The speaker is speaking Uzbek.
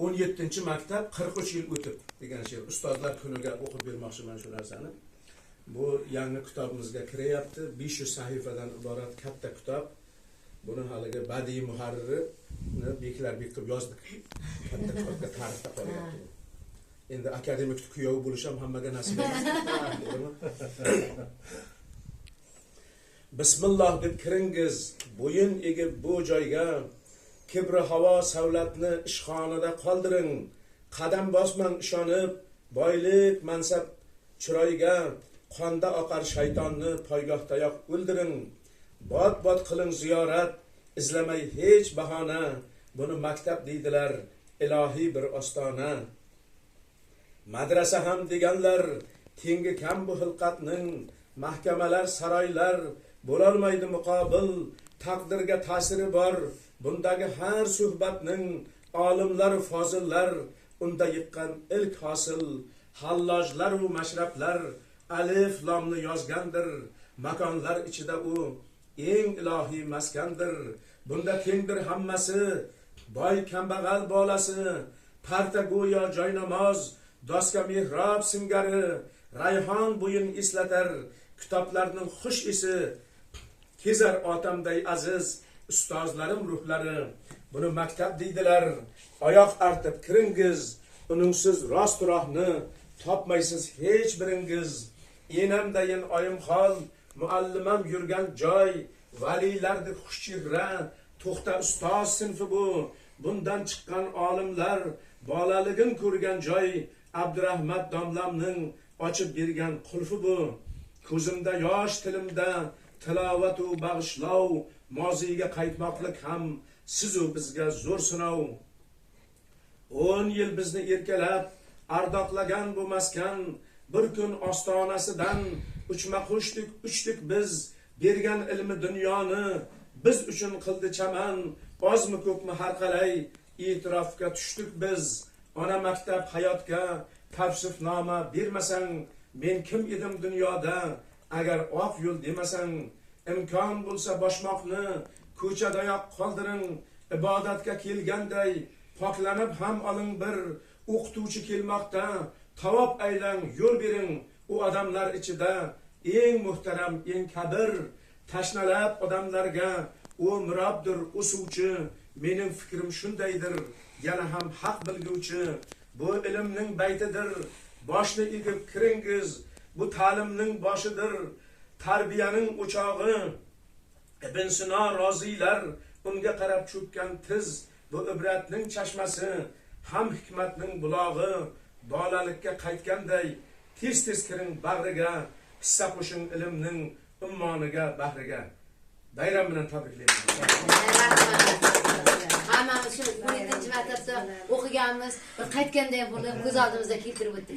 17 maktab 43 yil o'tib degan she'r. Ustozlar kuniga o'qib bermoqchiman shu narsani. Bu yangi kitobimizga kiryapti. 500 sahifadan iborat katta kitob. Buni haligi badiiy muharriri beklar bek qilib yozdik. Katta kitobga tarixda qolyapti. Endi akademik kuyov bo'lish ham hammaga nasib emas. To'g'rimi? Bismillah deb kiringiz, bo'yin egib bu joyga, kibri havo savlatni ishxonada qoldiring, qadam bosmang ishonib, boylik mansab chiroyga, qonda oqar shaytonni poygohdayoq o'ldiring. Bot bot qiling ziyorat, izlamay hech bahona, buni maktab deydilar, ilohiy bir ostona. Madrasa ham deganlar, tengi kam bu xilqatning, mahkamalar, saroylar bo'lolmaydi muqobil, taqdirga ta'siri bor bundagi har suhbatning, olimlar, fozillar unda yiqqan ilk hosil, hallojlar u mashrablar alif lomni yozgandir, makonlar ichida u eng ilohiy maskandir. Bunda tengdir hammasi, boy kambag'al bolasi, parta go'yo joynamoz, doska mehrob singari, rayhon bo'yin eslatar, kitoblarning xush isi, kezar otamday aziz ustozlarim ruhlari. Buni maktab deydilar, oyoq artib kiringiz, uningsiz rost rohni topmaysiz hech biringiz. Enamdayin oyimxol, muallimam yurgan joy, valilardek xushchehra, to'xta ustoz sinfi bu. Bundan chiqqan olimlar bolaligin ko'rgan joy, Abdurahmat domlamning ochib bergan qulfi bu. Ko'zimda yosh, tilimda tilovatu bag'ishlov, moziyga qaytmoqlik ham sizu bizga zo'r sinov. 10 yil bizni erkalab ardoqlagan bu maskan, bir kun ostonasidan uchma qushdik uchdik biz, bergan ilmi dunyoni biz uchun qildi chaman, ozmi ko'pmi har qalay e'tirofga tushdik biz. Ona maktab hayotga tavsifnoma bermasang, men kim edim dunyoda agar oq yo'l demasang. Imkon bo'lsa boshmoqni ko'chadayoq qoldiring, ibodatga kelganday poklanib ham oling bir, o'qituvchi kelmoqda tavob aylang yo'l bering, u odamlar ichida eng muhtaram eng kabir, tashnalab odamlarga u mirobdir u suvchi, mening fikrim shundaydir yana ham haq bilguvchi. Bu ilmning baytidir, boshni egib kiringiz, bu ta'limning boshidir, tarbiyaning o'chog'i. Ibn Sino roziylar unga qarab cho'kkan tiz, bu ibratning chashmasi ham hikmatning bulog'i. Bolalikka qaytganday tez-tez kiring bag'riga, hissa qo'shing ilmning ummoniga, bahriga. Bayram bilan tabriklayman. Hammamiz shu 17 maktabda o'qiganmiz, bir qaytganday bo'lib ko'z oldimizda keltirib o'tdik.